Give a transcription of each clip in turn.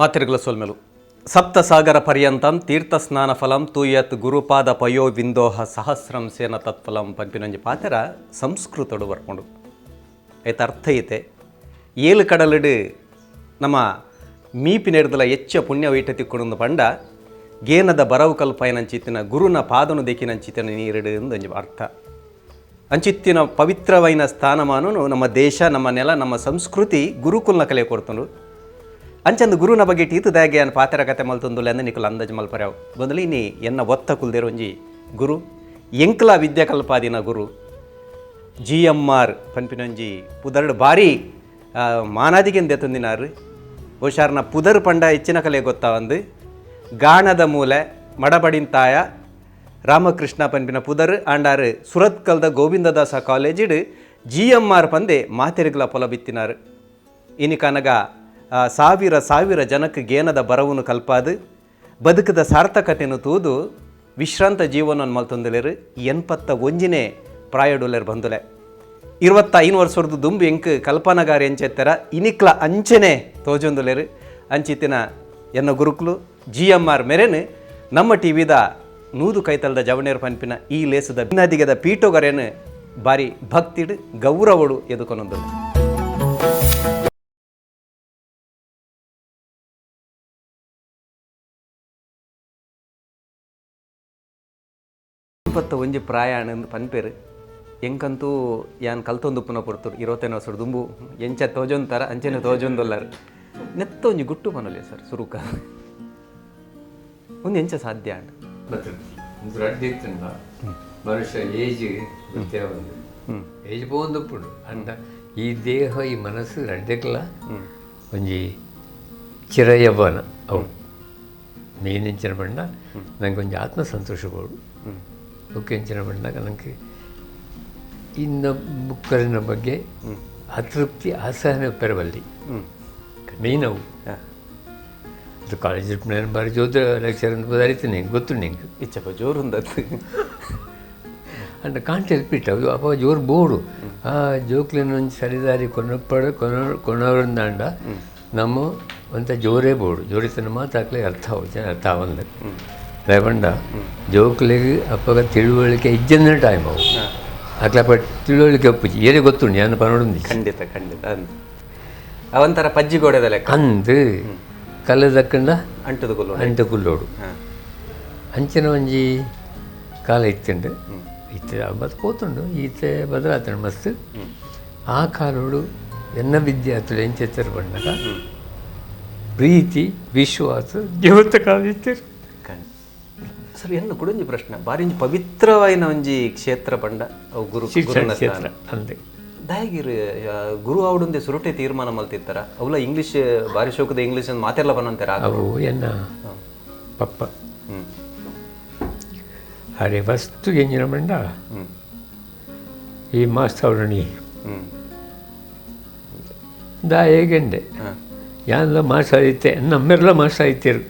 ಮಾತೆರ್ಗಲ ಸೊಲ್ಮೆಲು ಸಪ್ತಸಾಗರ ಪರ್ಯಂತಂ ತೀರ್ಥಸ್ನಾನ ಫಲಂ ತೂಯತ್ ಗುರುಪಾದ ಪಯೋ ವಿಂದೋಹ ಸಹಸ್ರಂ ಸೇನ ತತ್ಫಲಂ ಪನ್ಪಿನೊಂಜಿ ಪಾತೆರ ಸಂಸ್ಕೃತಡು ಬರ್ಪುಂಡು. ಐತ ಅರ್ಥ ಐತೆ ಏಳು ಕಡಲುಡು ನಮ್ಮ ಮೀಪಿನೆಡ್ದಲ ಎಚ್ಚ ಪುಣ್ಯ ವೈಟ ತಿಕ್ಕೊಂಡು ಪಂಡ ಗೇನದ ಬರವು ಕಲ್ಪಾಯನಂಚಿತ್ತಿನ ಗುರುನ ಪಾದನು ದೇಕಿನಂಚಿತ್ತಿನ ನೀರಿಡು ಒಂಜಿ ಅರ್ಥ. ಅಂಚಿತ್ತಿನ ಪವಿತ್ರವೈನ ಸ್ಥಾನಮಾನನು ನಮ್ಮ ದೇಶ, ನಮ್ಮ ನೆಲ, ನಮ್ಮ ಸಂಸ್ಕೃತಿ ಗುರುಕುಲ್ನ ಕಲೆ ಕೊಡ್ತುಂಡು. ಅಂಚಂದು ಗುರುನ ಬಗ್ಗೆ ಟೀತು ದಾಗೆ ಅನ್ ಪಾತೆರ ಕತೆ ಮಲ್ತೊಂದುಲ್ಲ ಅಂದ ನಿಕುಲು ಅಂದಾಜು ಮಲ್ಪರ್ಯಾವು ಬಂದಲಿ ನೀ ಎನ್ನ ಒತ್ತ ಕುಲ್ದಿರೋ ಒಂಜಿ ಗುರು ಎಂಕ್ಲ ವಿದ್ಯೆ ಕಲ್ಪಾದಿನ ಗುರು G M R ಪನ್ಪಿನೊಂಜಿ ಪುದರ್ಡ್ ಭಾರಿ ಮಾನಾದಿಗೆಂದೆ ತಂದಿನಾರು. ಹುಷಾರ್ನ ಪುದರ್ ಪಂಡ ಹೆಚ್ಚಿನ ಕಲೆ ಗೊತ್ತಾವಂದು ಗಾಣದ ಮೂಲೆ ಮಡಬಡಿಂತಾಯ ರಾಮಕೃಷ್ಣ ಪನ್ಪಿನ ಪುದರ್ ಆಂಡಾರು ಸುರತ್ಕಲ್ದ ಗೋವಿಂದದಾಸ ಕಾಲೇಜಿಡ್ G M R ಪಂದೆ ಮಾತೆರಿಗ್ಲ ಪೊಲ ಬಿತ್ತಿನಾರು. ಇನಿ ಕನಗ ಸಾವಿರ ಸಾವಿರ ಜನಕ್ಕೆ ಗೇನದ ಬರವನ್ನು ಕಲ್ಪಾದು ಬದುಕದ ಸಾರ್ಥಕತೆಯನ್ನು ತೂದು ವಿಶ್ರಾಂತ ಜೀವನ ಮಲ್ತೊಂದುಲೇರು 81ನೇ ಪ್ರಾಯಡುಲೇರು ಬಂದುಲೆ. 25 ವರ್ಷದ ದುಂಬು ಎಂಕ್ ಕಲ್ಪನಗಾರ ಎಂಚೆತ್ತರ ಇನಿಕ್ಲ ಅಂಚೆನೆ ತೋಜೊಂದುಲೇರು. ಅಂಚಿತ್ತಿನ ಎನ್ನ ಗುರುಕ್ಲು G M R ಮೆರೆನ್ ನಮ್ಮ ಟಿ ವಿದ ನೂದು ಕೈತಲ್ದ ಜವಣೇರು ಪನ್ಪಿನ ಈ ಲೇಸದ ಭಿನ್ನದಿಗದ ಪೀಠೋಗರೇನು ಬಾರಿ ಭಕ್ತಿಡು ಗೌರವಡು ಎದುಕೊನೊಂದು. ಒಂಜಿ ಪ್ರಾಯಾಣ ಪನ್ಪೇರು ಎಂಕಂತೂ ಯಾನ್ ಕಲ್ತೊಂದು ಪುನ ಪೊರ್ತುರು 25 ವರ್ಷ ದುಂಬು ಎಂಚ ತೋಜೊಂತಾರ ಅಂಚೆನೆ ತೋಜೊಂದೊಲ್ಲಾರು. ನೆತ್ತ ಒಂಜಿ ಗುಟ್ಟು ಪನೊಲಿ ಸರ್ ಸುರುಕ ಒಂದು ಎಂಚ ಸಾಧ್ಯ ಅಂಡ್ ಮನುಷ್ಯ ಏಜ್ ಗೊತ್ತೇ ಒಂದು ಏಜ್ ಪೋಂದುಪ್ಪುಂಡು ಅಂಡ ಈ ದೇಹ ಈ ಮನಸ್ಸು ರಡ್ಡೆಕ್ಲ ಒಂಜಿ ಚಿರಯವ್ವನ ಅವು ಮೇನ್ ಎಂಚಿನ ಪಂಡ ನಂಗೆ ಒಂಜಿ ಆತ್ಮ ಸಂತೋಷ ಬೋಡು. ಬುಕ್ ಎಂಚಿನ ಪಂಡಾಗ ನನಗೆ ಇನ್ನು ಬುಕ್ಕರಿನ ಬಗ್ಗೆ ಅತೃಪ್ತಿ ಅಸಹನೆ ಪೆರವಲ್ಲಿ ಮೇನ್ ಅವು. ಅದು ಕಾಲೇಜ್ ನಾನು ಬಾರಿ ಜೋದ ಲೆಕ್ಚರ್ ಅಂತ ಬದಾರಿತು ನಿಂಗೆ ಗೊತ್ತು ನಿಂಗೆ ಇಚ್ಚಪ್ಪ ಜೋರು ಉಂದತ್ತು ಅಂಡ ಕಾಂಟ್ ಹೆಲ್ಪ್ it ಅದು ಅಪ್ಪ ಜೋರು ಬೋಡು. ಆ ಜೋಕ್ಲಿನ ಒಂಜಿ ಸರಿದಾರಿ ಕೊನಪ್ಪಡ ಕೊನ ಕೊನವರಿಂದಾಂಡ ನಮ್ಮ ಒಂಥ ಜೋರೇ ಬೋಡು. ಜೋರಿತನ ಮಾತಾಕ್ಲೆ ಅರ್ಥ ಆವು ಅರ್ಥ ಆವಂದ ರೇಪಂಡ ಜೋಕ್ಲಿಗೆ ಅಪ್ಪಗ ತಿಳುವಳಿಕೆ ಇಜ್ಜಂದ್ರೆ ಟೈಮ್ ಅವು ಅಕ್ಲಪ್ಪ ತಿಳುವಳಿಕೆ ಒಪ್ಪುಜಿ ಏನೇ ಗೊತ್ತುಂಡು ಯಾನು ಪನೋಡುಂದಿ. ಖಂಡಿತ ಖಂಡಿತ ಅವಂತರ ಪಜ್ಜಿ ಗೋಡೆದ ಲೆಕ್ಕ ಅಂದು ಕಲ್ಲು ದಕ್ಕಂಡ ಅಂಟುದು ಕುಲ್ಲೋಡು ಅಂಟು ಕುಲ್ಲೋಡು ಅಂಚಿನ ಒಂಜಿ ಕಾಲ ಇತ್ತುಂಡು ಇತ್ತೆ ಬತ್ ಪೋತುಂಡು ಈತೆ ಬದಲಾತಂಡು ಮಸ್ತ್. ಆ ಕಾಲೋಡು ಎನ್ನ ವಿದ್ಯಾರ್ಥಿಗಳು ಎಂಚೆತ್ತರ ಪಂಡಗ ಪ್ರೀತಿ ವಿಶ್ವಾಸ ದೇವತ ಕಾಲ ಇತ್ತರು. ಸರ್ ಎನ್ನ ಕುಡೊಂಜಿ ಪ್ರಶ್ನೆ ಬಾರಿ ಒಂಜಿ ಪವಿತ್ರವಾಯಿನ ಒಂಜಿ ಕ್ಷೇತ್ರ ಪಂಡ ಅವು ಗುರು ಕ್ಷೇತ್ರ ಅಂದೆ ದಾಯಗಿರು ಗುರು ಅವಡುಂದೆ ಸುರುಟೆ ತೀರ್ಮಾನ ಮಲ್ತಿತ್ತಾರ ಅವಲ ಇಂಗ್ಲೀಷ್ ಬಾರಿ ಶೋಕದ ಇಂಗ್ಲೀಷ್ ಅಂತ ಮಾತೆಲ್ಲ ಬನ್ನಂತಾರ ಅವು ಎನ್ನ ಪಪ್ಪ ಅರೆ ವಸ್ತು ಎಂಜಿನ ಪಂಡ ಈ ಮಾಸ್ತ ಅವರಣಿ ದಾ ಹೇಗೆಂಡೆ ಯಾನ್ಲ ಮಾಸ್ತ ಐತೆ ನಮ್ಮೆಲ್ಲ ಮಾಸ್ತ ಐತಿರು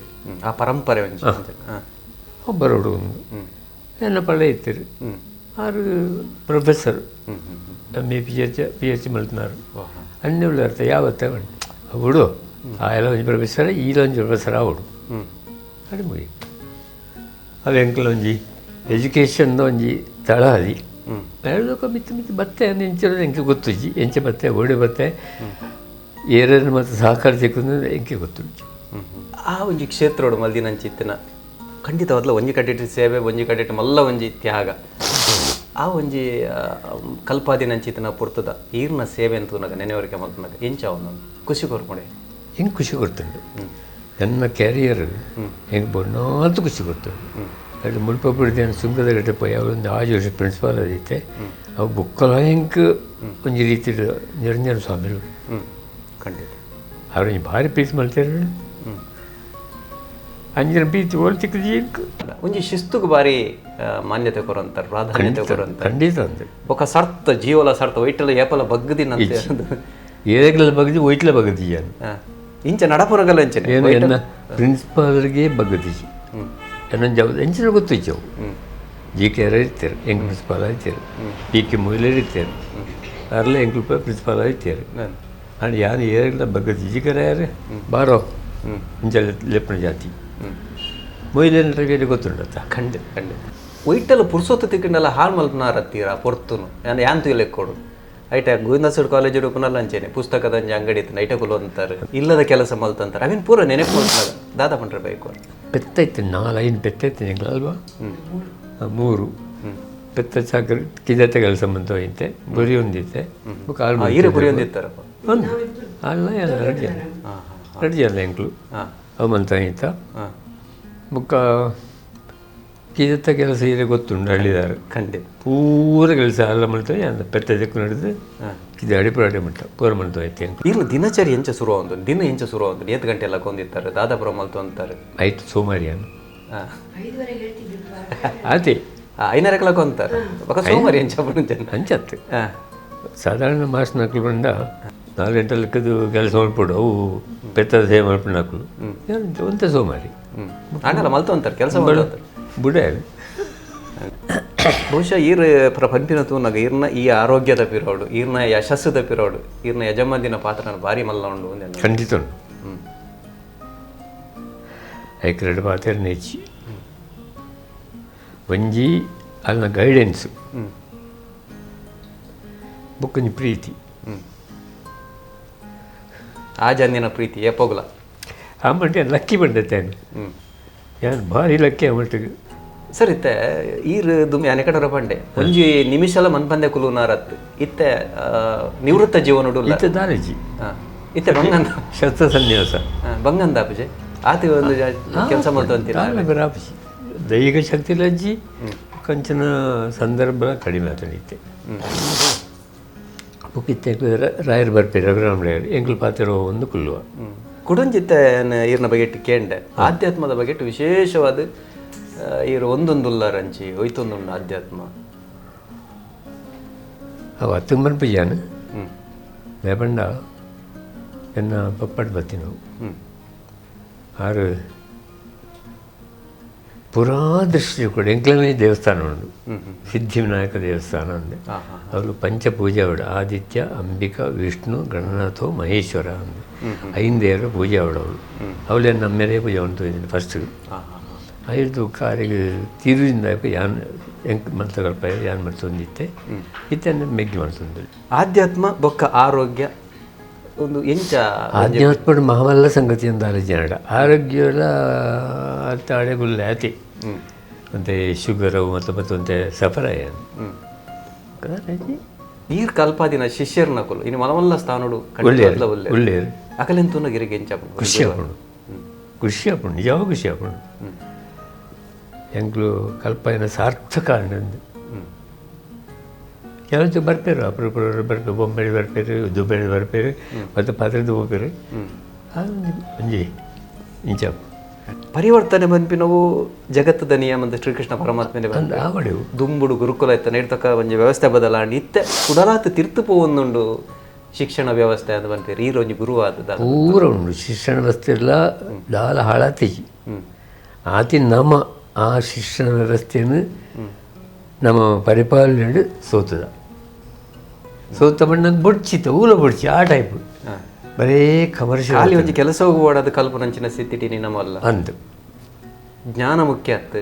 ಆ ಪರಂಪರೆ ಒಬ್ಬರೋಡು ಒಂದು ಎನ್ನ ಪಳ್ಳೆ ಇತ್ತಿರು ಆರು professor M A P H ಮಲ್ತನಾರು ಅన్నీ ಉಳ್ಳಾರ್ತ ಯಾವತ್ತ ಅವಡು ಆ ಎಲ್ಲ ಒಂಜಿ ಪ್ರೊಫೆಸರ್ ಈ ಒಂಜಿ ಪ್ರೊಫೆಸರ್ ಅವಡು ಅದು ಮುಗಿ ಅವು ಎಂಕಲ ಒಂಜಿ ಎಜುಕೇಷನ್ ಒಂಜಿ ತಳಹದಿ ಹೇಳೋದಕ್ಕ ಮಿತ್ತು ಮಿತ್ತು ಬತ್ತೆ ಎಂಚಿರೋದು ಎಂಕೆ ಗೊತ್ತುಜ್ಜಿ ಎಂಚೆ ಬತ್ತೆ ಓಡಿ ಬತ್ತೆ ಏರನ್ನು ಮತ್ತು ಸಹಕಾರ ಸಿಕ್ಕುದು ಎಂಕೆ ಗೊತ್ತುಜ್ಜಿ. ಆ ಒಂಜಿ ಕ್ಷೇತ್ರೋಡು ಮಲ್ದಿನಂಚಿತ್ತಿನ ಖಂಡಿತವಾದ್ಲ ಒಂಜಿ ಕಡೆಟ್ ಸೇವೆ ಒಂಜಿ ಕಡೆಟ್ ಮಲ್ಲ ಒಂಜಿ ತ್ಯಾಗ ಆ ಒಂಜಿ ಕಲ್ಪಾದಿನಂಚಿತನ ಪುರ್ತದ ಈರ್ನ ಸೇವೆ ಅಂತ ನೆನೆವರಿಕೆ ಮಲ್ತನಾಗ ಎಂಚ ಒಂದೊಂದು ಖುಷಿ ಕೊರ್ಪುಂಡೆ ಹೆಂಗೆ ಖುಷಿ ಕೊಡ್ತುಂಡು ನನ್ನ ಕ್ಯಾರಿಯರ್ ಹೆಂಗೆ ಬೊಣ್ಣಾತು ಖುಷಿ ಕೊಡ್ತುಂಡು. ಅದು ಮುಲ್ಪ ಬಿಡ್ದೇನು ಸುಂಕದ ಗಟ್ಟೆ ಪೋಯಿ ಅವಳೊಂದು ಆಜು ವರ್ಷ ಪ್ರಿನ್ಸಿಪಾಲ್ ಅದೈತೆ ಅವು ಬುಕ್ಕಲ ಹೆಂಗೆ ಒಂಜಿ ರೀತಿ ನಿರಂಜನ ಸ್ವಾಮಿಗಳು ಖಂಡಿತ ಅವ್ರೊಂಜಿ ಭಾರಿ ಪೀಸ್ ಮಲ್ತೇರು ಅಂಜಿನ ಪೀತಿ ಓಲ್ ಚಿಕ್ಕದು ಒಂಜಿ ಶಿಸ್ತುಗೆ ಬಾರಿ ಮಾನ್ಯತೆ ಕೊರಂತಾರೆ ಪ್ರಾಧಾನ್ಯತೆ ಕೊರಂತಾರೆ ಖಂಡಿತ ಅಂದ್ರೆ ఒక ಸರ್ತ ಜೀವಲ ಸರ್ತ ಒಯ್ಟಲ ಏಪಲ ಬಗ್ಗದಿನಂತೆ ಏರೆಗ್ಲ ಬಗ್ದಿ ಒಯ್ಟ್ಲ ಬಗ್ದಿ ಇಂಚ ನಡಪುರಗಲ್ಲ ಅಂಚನೆ ಏನು ಎನ್ನ ಪ್ರಿನ್ಸಿಪಾಲ್ಗೆ ಬಗ್ಗದಿಜಿ ಎನ್ನ ಜವಾಬ್ದಾರಿ ಎಂಚಿನ ಗೊತ್ತಿಜ್ಜವು ಜಿ ಕೆ ಆರ್ ಇರ್ತಾರೆ ಎಂಕ್ ಪ್ರಿನ್ಸಿಪಾಲ್ ಆಯ್ತಾರೆ ಪಿ ಕೆ ಮೊಯ್ಲರ್ ಇರ್ತಾರೆ ಅರ್ಲೆ ಎಂಕ್ ಪ್ರಿನ್ಸಿಪಾಲ್ ಆಯ್ತಾರೆ ಅಂಡ್ ಯಾರು ಏರೆಗ್ಲ ಬಗ್ಗದಿಜಿ ಕರೆ ಯಾರು ಬಾರೋ ಇಂಚ ಲೆಪ್ಪನ ಜಾತಿ ಮೊಯ್ಲೇನ ಬೇರೆ ಗೊತ್ತುಂಡತ್ತ. ಖಂಡಿತ ಖಂಡಿತ. ಒಯ್ಟಲ್ಲ ಪುರ್ಸೊತ್ತು ತಿಕ್ಕಂಡಲ್ಲ ಹಾಳು ಮಲ್ಪನಾರತ್ತೀರ ಪೊರ್ತುನು ಯಾನ್ ಯಾನ್ ಲೆಕ್ಕೊಡು ಐಟ ಗೋವಿಂದ ಕಾಲೇಜ್ ಉಪ್ಪುನಲ್ಲ ಅಂಚೆನೆ ಪುಸ್ತಕದ ಅಂಚೆ ಅಂಗಡಿ ಇತ್ತು ಐಟ ಕುಲು ಅಂತಾರೆ ಇಲ್ಲದ ಕೆಲಸ ಮಲ್ತಂತಾರೆ ಅವೇನು ಪೂರ ನೆನಪು ಮಲ್ಪನಾಗ ದಾದಾ ಪಂಡ್ರೆ ಬೇಕು. ಪೆತ್ತೈತೆ ನಾಲ್ ಐದು ಪೆತ್ತೈತೆ ಅಲ್ವಾ, ಮೂರು ಪೆತ್ತ ಚಾಕರಿ ಕಿದತೆ ಕೆಲಸ ಮಂತ ಐತೆ ಬುರಿ ಒಂದಿತ್ತೆ ಕಾಲು ಈರೆ ಬುರಿ ಒಂದಿತ್ತಾರಪ್ಪ ಒಂದು ಅಲ್ಲ ಎಲ್ಲ ಎರಡು ಜನ ಎರಡು ಜನ ಎಂಕ್ಲು ಅವು ಮಂತ ಐತ ಬೊಕ್ಕ ಕಿದತ್ತ ಕೆಲಸ ಈರೆ ಗೊತ್ತುಂಡು ಹಳ್ಳಿದಾರು ಖಂಡಿತ ಪೂರ ಕೆಲಸ ಅಲ್ಲ ಮಾಡ್ತೇವೆ ಅಂದ ಪೆತ್ತ ದಿಕ್ಕು ನಡೆದು ಕಿದೆ ಅಡಿಪುರ ಮಟ್ಟ ಪೂರ ಮಂತ ಐತೆ. ಈರ್ನ ದಿನಚರಿ ಎಂಚ ಶುರು ಒಂದು ದಿನ ಎಂಚ ಶುರು ಒಂದು ಏತ್ ಗಂಟೆ ಎಲ್ಲ ಕೊಂದಿತ್ತಾರೆ ದಾದಾಪುರ ಮಲ್ತು ಅಂತಾರೆ. ಆಯ್ತು ಸೋಮಾರಿಯಾನು ಆತಿ ಐನರಕ್ಲ ಕೊಂತಾರೆ ಬೊಕ ಸೋಮಾರಿ ಎಂಚ ಅಂಚತ್ತು ಸಾಧಾರಣ ಮಾಸ್ ನಕ್ಲು ಬಂದ 4 ಗಂಟೆ ಲೆಕ್ಕದು ಕೆಲಸ ಮಾಡ್ಬಿಡು ಅವು ಪೆತ್ತದ ಸೇವೆ ಮಾಡ್ಬಿಡು ನಕ್ಲು ಒಂತೆ ಸೋಮಾರಿ ಆಂಡಲ ಮಲ್ತು ಅಂತಾರೆ ಕೆಲಸ ಮಾಡ್ತಾರೆ ಬುಡ. ಬಹುಶಃ ಈರ್ ಪಂಪಿನ ತೂನಾಗ ಈರ್ನ ಈ ಆರೋಗ್ಯದ ಪಿರೋಡು ಈರ್ನ ಯಶಸ್ಸುದ ಪಿರೋಡು ಈರ್ನ ಯಜಮಾನಿನ ಪಾತ್ರ ಭಾರಿ ಮಲ್ಲ ಉಂಡು. ಖಂಡಿತ ಉಂಡು. ಐಕ್ ಎರಡು ಪಾತ್ರ ನೆಚ್ಚಿ ಒಂಜಿ ಅಲ್ಲಿನ ಗೈಡೆನ್ಸ್ ಬುಕ್ಕೊಂಜಿ ಪ್ರೀತಿ ಆ ಜಂದಿನ ಪ್ರೀತಿ ಏಪೋಗ್ಲ ಆ ಮಂಟೆ ಲಕ್ಕಿ ಬಂಡತ್ತೇನೆ ಯಾನು ಭಾರಿ ಲಕ್ಕಿ ಆ ಮಟ್ಟಿಗೆ. ಸರ್ ಇತ್ತೆ ಈರ್ ದುಮ್ಮಿ ಅನೆಕಡರ ಪಂಡೆ ಒಂಜಿ ನಿಮಿಷಲ ಮನ್ಪಂದೆ ಕುಲುನಾರತ್ ಇತ್ತೆ ನಿವೃತ್ತ ಜೀವನಡು ಇತ್ತೆ ದಾರೇಜಿ ಇತ್ತೆ ಬಂಗಂದ ಶಸ್ತ್ರ ಸನ್ಯಾಸ ಬಂಗಂದ ಆಪುಜೆ ಆತಿ ಒಂದು ಕೆಲಸ ಮಾಡ್ತು ಆಪುಜಿ ದೈಹಿಕ ಶಕ್ತಿ ಲಜ್ಜಿ ಕಂಚನ ಸಂದರ್ಭ ಕಡಿಮೆ ಆತನಿತ್ತೆ ಬುಕ್ಕಿತ್ತೆ ರಾಯರ್ ಬರ್ಪೇರು ರಘುರಾಮ್ ರಾಯರ್ ಎಂಕ್ಲು ಪಾತ್ರ ಒಂದು ಕುಲ್ಲುವ ಕುಡಂಜಿತ್ತೆ ಈರ್ನ ಬಗೆಟ್ ಕೇಂಡೆ ಆಧ್ಯಾತ್ಮದ ಬಗೆಟ್ ವಿಶೇಷವಾದ ಈರು ಒಂದೊಂದುಲ್ಲಾರಂಚಿ ಒಯ್ತೊಂದುಂಡು ಆಧ್ಯಾತ್ಮ ಅವು ಹತ್ತೊಂಬತ್ತು ಪೂಜಾನ ಲೇಪಂಡ ಎನ್ನ ಪಪ್ಪಡ್ ಬತ್ತಿ ನಾವು ಆರು ಪುರಾ ದೃಷ್ಟಿ ಕೂಡ ಎಂಕ್ಲನೇ ದೇವಸ್ಥಾನ ಉಂಡು ಸಿದ್ಧಿವಿನಾಯಕ ದೇವಸ್ಥಾನ ಅಂದೆ ಅವರು ಪಂಚಪೂಜೆ ಅವಡು ಆದಿತ್ಯ ಅಂಬಿಕಾ ವಿಷ್ಣು ಗಣನಾಥೋ ಮಹೇಶ್ವರ ಅಂದೆ ಐಂದೇವರು ಪೂಜೆ ಅವಡವಳು ಅವಳೇ ನಮ್ಮೆರೇ ಪೂಜೆ ಉಂಟು ಫಸ್ಟ್ ಐದು ಕಾರಿಗೆ ತಿರುವಿಂದ ಯಾನ್ ಎಂಕ್ ಮಂತ್ರಗಲ್ಪ ಯಾನ್ ಮಾಡ್ತೊಂದಿತ್ತೆ ಇತ್ತೆ ಮೆಗ್ಗಿ ಮಾಡ್ತೊಂದು. ಆಧ್ಯಾತ್ಮ ಬೊಕ್ಕ ಆರೋಗ್ಯ ಒಂದು ಎಂಚ ಆಧ್ಯಾತ್ಮ ಮಹಾಮಲ್ಲ ಸಂಗತಿ ಅಂತ ಆಲೋಚನೆ ಆರೋಗ್ಯ ತಾಳೆ ಗುಲ್ಲೆ ಆತಿ ಮತ್ತೆ ಶುಗರು ಮತ್ತು ಮತ್ತೊಂತೆ ಸಫರಾಯ ನೀರು ಕಲ್ಪಾದಿನ ಶಿಷ್ಯರ್ನಕುಲು ಇನ್ನು ಮಲಮಲ್ಲ ಸ್ಥಾನಡು ಒಳ್ಳೆಯರು ಅಕಲೆಂತೂ ಗಿರಿಗೆ ಎಂಚ ಖುಷಿ ಆಪುಂಡು ಖುಷಿ ಆಪುಂಡು ನಿಜವಾಗ ಖುಷಿ ಆಪುಂಡು ಎಂಕ್ಲು ಕಲ್ಪನ ಸಾರ್ಥಕ ಅಂದು ಕೆಲವು ಬರ್ಪೇರು ಅಪರೂಪ ಬರ್ಪೇರು ಬೊಂಬೆ ಬರ್ಪೇರು ದುಬೈ ಬರ್ಪೇರು ಮತ್ತು ಪಾತ್ರದ ಹೋಗ್ಪೇರು ಒಂಜಿ ಇಂಚ ಪರಿವರ್ತನೆ ಬಂದ್ಪಿನವು ಜಗತ್ತದ ನಿಯಮ ಅಂತ ಶ್ರೀಕೃಷ್ಣ ಪರಮಾತ್ಮನೆ ಆವಡೆವು ದುಂಬುಡು ಗುರುಕುಲ ಇತ್ತ ನೀಡ್ತಕ್ಕ ಒಂಜಿ ವ್ಯವಸ್ಥೆ ಬದಲಾಂಡಿ ಇತ್ತೆ ಕುಡಲಾತ್ ತಿರ್ತು ಪೋವೊಂದುಂಡು ಶಿಕ್ಷಣ ವ್ಯವಸ್ಥೆ ಅಂತ ಬಂತೀರಿ ಈ ಒಂಜಿ ಗುರು ಆದದ ಪೂರ ಉಂಡು ಶಿಕ್ಷಣ ವ್ಯವಸ್ಥೆ ಎಲ್ಲ ದಾಲ ಹಾಳಾತಿಜಿ ಆತಿ ನಮ್ಮ ಆ ಶಿಕ್ಷಣ ವ್ಯವಸ್ಥೆಯನ್ನು ನಮ್ಮ ಪರಿಪಾಲನೆ ಸೋತದ ಸೋತ ಬಣ್ಣ ಬೊಡ್ಚಿತ್ತು ಊಲ ಬೊಡ್ಚಿ ಆ ಟೈಪ್ ಬರೇ ಕಮರ್ಷಿಯಲ್ ಖಾಲಿ ಒಂಜಿ ಕೆಲಸ ಹೋಗುವಾಡದ ಕಲ್ಪನಂಚಿನ ಸ್ಥಿತಿ ನಮ್ಮಲ್ಲ ಅಂದು ಜ್ಞಾನ ಮುಖ್ಯ ಅತ್ತು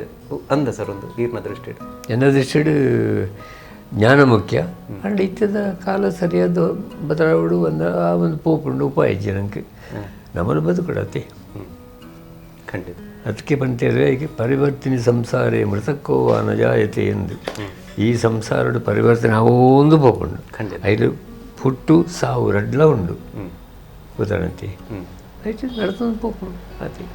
ಅಂದ ಸರ್ ಒಂದು ಈರ್ನ ದೃಷ್ಟಿ ಎನ್ನ ದೃಷ್ಟಿಡು ಜ್ಞಾನ ಮುಖ್ಯ ಅಂಡ್ ಇತ್ತದ ಕಾಲ ಸರಿಯಾದ ಬದಲಾವಣೆ ಒಂದು ಆ ಒಂದು ಪೋಪುಂಡು ಉಪಾಯ ಜನಕ್ಕೆ ನಮ್ಮನ್ನು ಬದುಕಡತ್ತೆ ಖಂಡಿತ. ಅದಕ್ಕೆ ಬಂತೇವೆ ಈಗ ಪರಿವರ್ತನೆ ಸಂಸಾರೇ ಮೃತಕೋವ ನಜಾಯತೆ ಎಂದು ಈ ಸಂಸಾರದ ಪರಿವರ್ತನೆ ಅವೊಂದು ಪೋಪುಂಡು ಖಂಡಿತ. ಐದು ಹುಟ್ಟು ಸಾವು ರಡ್ಲ ಉಂಡು ಉದಾಹರಣೆ ಐಟು ನಡ್ತೊಂದು ಪೋಪುಂಡು ಅದೇ.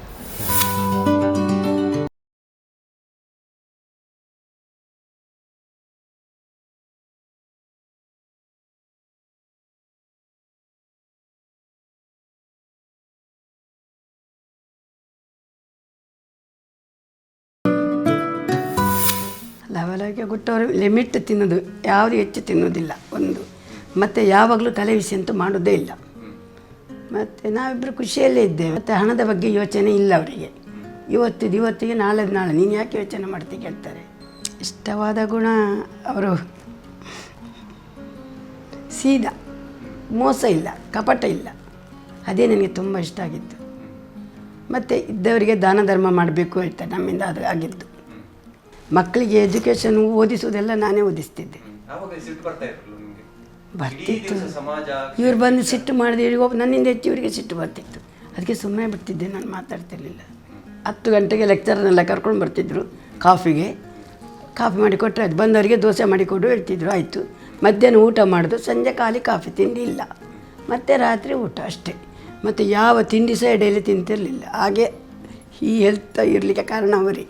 ಲವಲವಿಕೆ ಕೊಟ್ಟವರು ಲಿಮಿಟ್ ತಿನ್ನೋದು, ಯಾವುದು ಹೆಚ್ಚು ತಿನ್ನೋದಿಲ್ಲ ಒಂದು. ಮತ್ತು ಯಾವಾಗಲೂ ತಲೆ ಬಿಸಿ ಅಂತೂ ಮಾಡೋದೇ ಇಲ್ಲ. ಮತ್ತು ನಾವಿಬ್ಬರು ಖುಷಿಯಲ್ಲೇ ಇದ್ದೇವೆ. ಮತ್ತು ಹಣದ ಬಗ್ಗೆ ಯೋಚನೆ ಇಲ್ಲ ಅವರಿಗೆ. ಇವತ್ತಿದ್ದು ಇವತ್ತಿಗೆ, ನಾಳೆದು ನಾಳೆ, ನೀನು ಯಾಕೆ ಯೋಚನೆ ಮಾಡ್ತಿ ಕೇಳ್ತಾರೆ. ಇಷ್ಟವಾದ ಗುಣ ಅವರು ಸೀದಾ, ಮೋಸ ಇಲ್ಲ, ಕಪಟ ಇಲ್ಲ. ಅದೇ ನನಗೆ ತುಂಬ ಇಷ್ಟ ಆಗಿತ್ತು. ಮತ್ತು ಇದ್ದವರಿಗೆ ದಾನ ಧರ್ಮ ಮಾಡಬೇಕು ಹೇಳ್ತಾರೆ, ನಮ್ಮಿಂದ ಅದು ಆಗಿದ್ದು. ಮಕ್ಕಳಿಗೆ ಎಜುಕೇಷನ್ ಓದಿಸುವುದೆಲ್ಲ ನಾನೇ ಓದಿಸ್ತಿದ್ದೆ. ಬರ್ತಿತ್ತು. ಇವ್ರು ಬಂದು ಸಿಟ್ಟು ಮಾಡಿದೆ, ಇವ್ರಿಗೆ ಒಬ್ಬ ನನ್ನಿಂದ ಹೆಚ್ಚು ಇವರಿಗೆ ಸಿಟ್ಟು ಬರ್ತಿತ್ತು. ಅದಕ್ಕೆ ಸುಮ್ಮನೆ ಬಿಡ್ತಿದ್ದೆ, ನಾನು ಮಾತಾಡ್ತಿರ್ಲಿಲ್ಲ. 10 ಗಂಟೆಗೆ ಲೆಕ್ಚರ್ನೆಲ್ಲ ಕರ್ಕೊಂಡು ಬರ್ತಿದ್ದರು ಕಾಫಿಗೆ. ಕಾಫಿ ಮಾಡಿ ಕೊಟ್ಟರೆ ಅದು ಬಂದವರಿಗೆ ದೋಸೆ ಮಾಡಿಕೊಡು ಹೇಳ್ತಿದ್ರು. ಆಯಿತು, ಮಧ್ಯಾಹ್ನ ಊಟ ಮಾಡೋದು, ಸಂಜೆ ಖಾಲಿ ಕಾಫಿ ತಿಂಡಿ ಇಲ್ಲ, ಮತ್ತು ರಾತ್ರಿ ಊಟ ಅಷ್ಟೇ. ಮತ್ತು ಯಾವ ತಿಂಡಿ ಸಹ ಡೈಲಿ ತಿಂತಿರಲಿಲ್ಲ. ಹಾಗೆ ಈ ಹೆಲ್ತ್ ಇರಲಿಕ್ಕೆ ಕಾರಣ ಅವರೇ,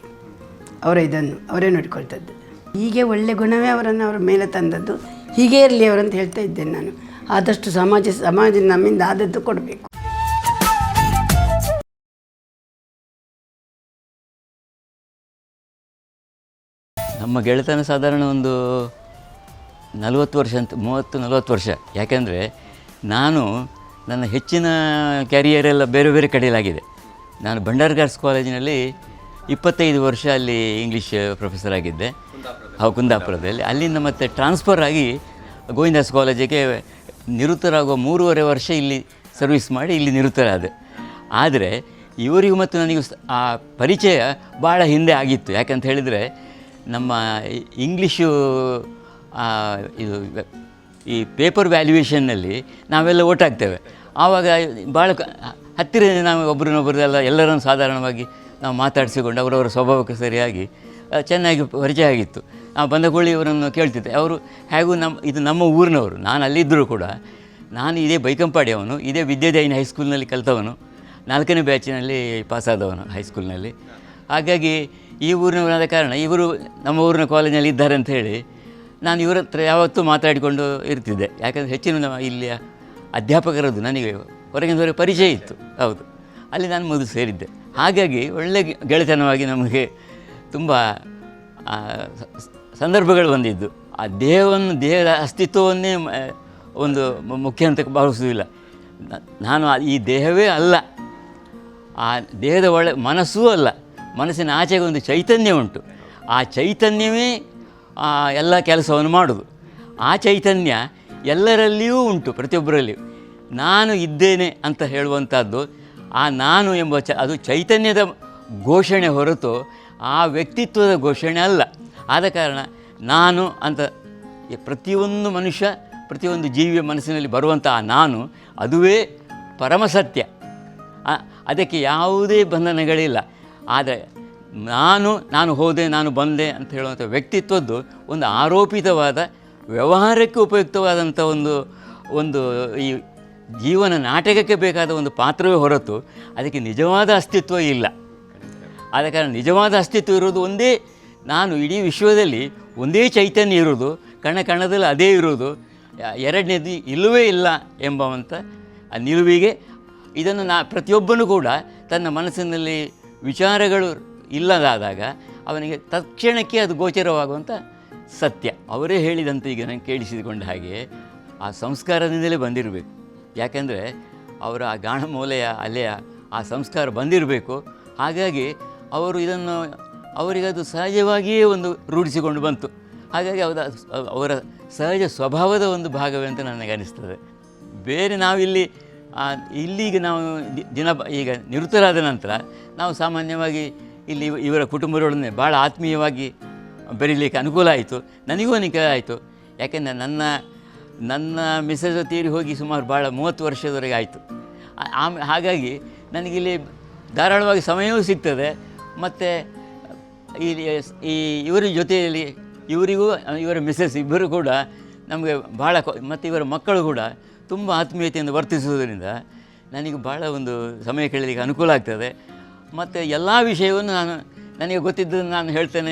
ಅವರ ಇದನ್ನು ಅವರೇ ನೋಡಿಕೊಳ್ತದ್ದು. ಹೀಗೆ ಒಳ್ಳೆ ಗುಣವೇ ಅವರನ್ನು ಅವರ ಮೇಲೆ ತಂದದ್ದು. ಹೀಗೇ ಇರಲಿ ಅವರಂತ ಹೇಳ್ತಾ ಇದ್ದೇನೆ ನಾನು. ಆದಷ್ಟು ಸಮಾಜ ನಮ್ಮಿಂದ ಆದದ್ದು ಕೊಡಬೇಕು. ನಮ್ಮ ಗೆಳೆತನ ಸಾಧಾರಣ ಒಂದು 40 ವರ್ಷ ಅಂತ, 30-40 ವರ್ಷ. ಯಾಕೆಂದರೆ ನಾನು ನನ್ನ ಹೆಚ್ಚಿನ ಕ್ಯಾರಿಯರೆಲ್ಲ ಬೇರೆ ಬೇರೆ ಕಡೆಯಲ್ಲಾಗಿದೆ. ನಾನು ಭಂಡಾರ್ಕರ್ಸ್ ಕಾಲೇಜಿನಲ್ಲಿ 25 ವರ್ಷ ಅಲ್ಲಿ ಇಂಗ್ಲೀಷ್ ಪ್ರೊಫೆಸರ್ ಆಗಿದ್ದೆ, ಕುಂದಾಪುರದಲ್ಲಿ. ಅಲ್ಲಿಂದ ಮತ್ತೆ ಟ್ರಾನ್ಸ್ಫರ್ ಆಗಿ ಗೋವಿಂದಾಸ್ ಕಾಲೇಜಿಗೆ ನಿವೃತ್ತರಾಗುವ 3.5 ವರ್ಷ ಇಲ್ಲಿ ಸರ್ವಿಸ್ ಮಾಡಿ ಇಲ್ಲಿ ನಿವೃತ್ತರಾದೆ. ಆದರೆ ಇವರಿಗೂ ಮತ್ತು ನನಗೂ ಆ ಪರಿಚಯ ಭಾಳ ಹಿಂದೆ ಆಗಿತ್ತು. ಯಾಕಂತ ಹೇಳಿದರೆ ನಮ್ಮ ಇಂಗ್ಲೀಷು ಇದು ಈ ಪೇಪರ್ ವ್ಯಾಲ್ಯೂಯೇಷನ್ನಲ್ಲಿ ನಾವೆಲ್ಲ ಓಟಾಗ್ತೇವೆ. ಆವಾಗ ಭಾಳ ಹತ್ತಿರದಿಂದ ನಾವು ಒಬ್ರನ್ನೊಬ್ರದೆಲ್ಲ ಎಲ್ಲರನ್ನು ಸಾಧಾರಣವಾಗಿ ನಾವು ಮಾತಾಡಿಸಿಕೊಂಡು ಅವರವರ ಸ್ವಭಾವಕ್ಕೆ ಸರಿಯಾಗಿ ಚೆನ್ನಾಗಿ ಪರಿಚಯ ಆಗಿತ್ತು. ನಾವು ಬಂದ ಕೂಡಲೇ ಇವರನ್ನು ಕೇಳ್ತಿದ್ದೆ. ಅವರು ಹೇಗೂ ಇದು ನಮ್ಮ ಊರಿನವರು, ನಾನು ಅಲ್ಲಿದ್ದರೂ ಕೂಡ ನಾನು ಇದೇ ಬೈಕಂಪಾಡಿಯವನು, ಇದೇ ವಿದ್ಯಾದಾಯಿನಿ ಹೈಸ್ಕೂಲ್ನಲ್ಲಿ ಕಲಿತವನು, 4ನೇ ಬ್ಯಾಚಿನಲ್ಲಿ ಪಾಸಾದವನು ಹೈಸ್ಕೂಲ್ನಲ್ಲಿ. ಹಾಗಾಗಿ ಈ ಊರಿನವರಾದ ಕಾರಣ ಇವರು ನಮ್ಮ ಊರಿನ ಕಾಲೇಜಿನಲ್ಲಿ ಇದ್ದಾರೆ ಅಂತ ಹೇಳಿ ನಾನು ಇವರ ಹತ್ರ ಯಾವತ್ತೂ ಮಾತಾಡಿಕೊಂಡು ಇರ್ತಿದ್ದೆ. ಯಾಕಂದರೆ ಹೆಚ್ಚಿನ ನಮ್ಮ ಇಲ್ಲಿಯ ಅಧ್ಯಾಪಕರದ್ದು ನನಗೆ ಹೊರಗಿನವರಿಗೆ ಪರಿಚಯ ಇತ್ತು. ಹೌದು, ಅಲ್ಲಿ ನಾನು ಮೊದಲು ಸೇರಿದ್ದೆ. ಹಾಗಾಗಿ ಒಳ್ಳೆ ಗೆಳೆತನವಾಗಿ ನಮಗೆ ತುಂಬ ಸಂದರ್ಭಗಳು ಬಂದಿದ್ದು. ಆ ದೇಹದ ಅಸ್ತಿತ್ವವನ್ನೇ ಒಂದು ಮುಖ್ಯ ಅಂತ ಭಾವಿಸುವುದಿಲ್ಲ. ನಾನು ಈ ದೇಹವೇ ಅಲ್ಲ, ಆ ದೇಹದ ಒಳ ಮನಸ್ಸೂ ಅಲ್ಲ, ಮನಸ್ಸಿನ ಆಚೆಗೆ ಒಂದು ಚೈತನ್ಯ ಉಂಟು. ಆ ಚೈತನ್ಯವೇ ಎಲ್ಲ ಕೆಲಸವನ್ನು ಮಾಡೋದು. ಆ ಚೈತನ್ಯ ಎಲ್ಲರಲ್ಲಿಯೂ ಉಂಟು, ಪ್ರತಿಯೊಬ್ಬರಲ್ಲಿಯೂ. ನಾನು ಇದ್ದೇನೆ ಅಂತ ಹೇಳುವಂಥದ್ದು ಆ ನಾನು ಎಂಬ ಅದು ಚೈತನ್ಯದ ಘೋಷಣೆ ಹೊರತು ಆ ವ್ಯಕ್ತಿತ್ವದ ಘೋಷಣೆ ಅಲ್ಲ. ಆದ ಕಾರಣ ನಾನು ಅಂತ ಪ್ರತಿಯೊಂದು ಮನುಷ್ಯ, ಪ್ರತಿಯೊಂದು ಜೀವಿಯ ಮನಸ್ಸಿನಲ್ಲಿ ಬರುವಂಥ ಆ ನಾನು, ಅದುವೇ ಪರಮಸತ್ಯ. ಅದಕ್ಕೆ ಯಾವುದೇ ಬಂಧನಗಳಿಲ್ಲ. ಆದರೆ ನಾನು ಹೋದೆ, ನಾನು ಬಂದೆ ಅಂತ ಹೇಳುವಂಥ ವ್ಯಕ್ತಿತ್ವದ್ದು ಒಂದು ಆರೋಪಿತವಾದ ವ್ಯವಹಾರಕ್ಕೆ ಉಪಯುಕ್ತವಾದಂಥ ಒಂದು ಈ ಜೀವನ ನಾಟಕಕ್ಕೆ ಬೇಕಾದ ಒಂದು ಪಾತ್ರವೇ ಹೊರತು ಅದಕ್ಕೆ ನಿಜವಾದ ಅಸ್ತಿತ್ವ ಇಲ್ಲ. ಆದ ಕಾರಣ ನಿಜವಾದ ಅಸ್ತಿತ್ವ ಇರೋದು ಒಂದೇ ನಾನು, ಇಡೀ ವಿಶ್ವದಲ್ಲಿ ಒಂದೇ ಚೈತನ್ಯ ಇರೋದು, ಕಣ ಕಣದಲ್ಲಿ ಅದೇ ಇರೋದು, ಎರಡನೇದು ಇಲ್ಲವೇ ಇಲ್ಲ ಎಂಬವಂಥ ಆ ನಿಲುವಿಗೆ ಇದನ್ನು ಪ್ರತಿಯೊಬ್ಬನೂ ಕೂಡ ತನ್ನ ಮನಸ್ಸಿನಲ್ಲಿ ವಿಚಾರಗಳು ಇಲ್ಲದಾದಾಗ ಅವನಿಗೆ ತಕ್ಷಣಕ್ಕೆ ಅದು ಗೋಚರವಾಗುವಂಥ ಸತ್ಯ. ಅವರೇ ಹೇಳಿದಂತೆ ಈಗ ನಾನು ಕೇಳಿಸಿಕೊಂಡ ಹಾಗೆ ಆ ಸಂಸ್ಕಾರದಿಂದಲೇ ಬಂದಿರಬೇಕು. ಯಾಕೆಂದರೆ ಅವರ ಆ ಗಾಣಮೂಲೆಯ ಅಲೆಯ ಆ ಸಂಸ್ಕಾರ ಬಂದಿರಬೇಕು. ಹಾಗಾಗಿ ಅವರು ಇದನ್ನು ಅವರಿಗೆ ಅದು ಸಹಜವಾಗಿಯೇ ಒಂದು ರೂಢಿಸಿಕೊಂಡು ಬಂತು. ಹಾಗಾಗಿ ಅವರ ಸಹಜ ಸ್ವಭಾವದ ಒಂದು ಭಾಗವೇ ಅಂತ ನನಗೆ ಅನಿಸ್ತದೆ. ಬೇರೆ ನಾವಿಲ್ಲಿ ಇಲ್ಲಿಗೆ ನಾವು ದಿನ ಈಗ ನಿವೃತ್ತರಾದ ನಂತರ ನಾವು ಸಾಮಾನ್ಯವಾಗಿ ಇಲ್ಲಿ ಇವರ ಕುಟುಂಬದೊಡನೆ ಭಾಳ ಆತ್ಮೀಯವಾಗಿ ಬೆರೀಲಿಕ್ಕೆ ಅನುಕೂಲ ಆಯಿತು, ನನಗೂ ಅನುಕೂಲ ಆಯಿತು. ಯಾಕೆಂದರೆ ನನ್ನ ಮಿಸಸ್ ತೀರಿ ಹೋಗಿ ಸುಮಾರು ಭಾಳ 30 ವರ್ಷದವರೆಗೆ ಆಯಿತು. ಹಾಗಾಗಿ ನನಗಿಲ್ಲಿ ಧಾರಾಳವಾಗಿ ಸಮಯವೂ ಸಿಗ್ತದೆ. ಮತ್ತು ಇಲ್ಲಿ ಈ ಇವರ ಜೊತೆಯಲ್ಲಿ ಇವರಿಗೂ ಇವರ ಮಿಸಸ್ ಇಬ್ಬರು ಕೂಡ ನಮಗೆ ಭಾಳ ಮತ್ತು ಇವರ ಮಕ್ಕಳು ಕೂಡ ತುಂಬ ಆತ್ಮೀಯತೆಯಿಂದ ವರ್ತಿಸುವುದರಿಂದ ನನಗೆ ಭಾಳ ಒಂದು ಸಮಯ ಕಳೆಯಲಿಕ್ಕೆ ಅನುಕೂಲ ಆಗ್ತದೆ. ಮತ್ತು ಎಲ್ಲ ವಿಷಯವನ್ನು ನನಗೆ ಗೊತ್ತಿದ್ದನ್ನು ನಾನು ಹೇಳ್ತೇನೆ,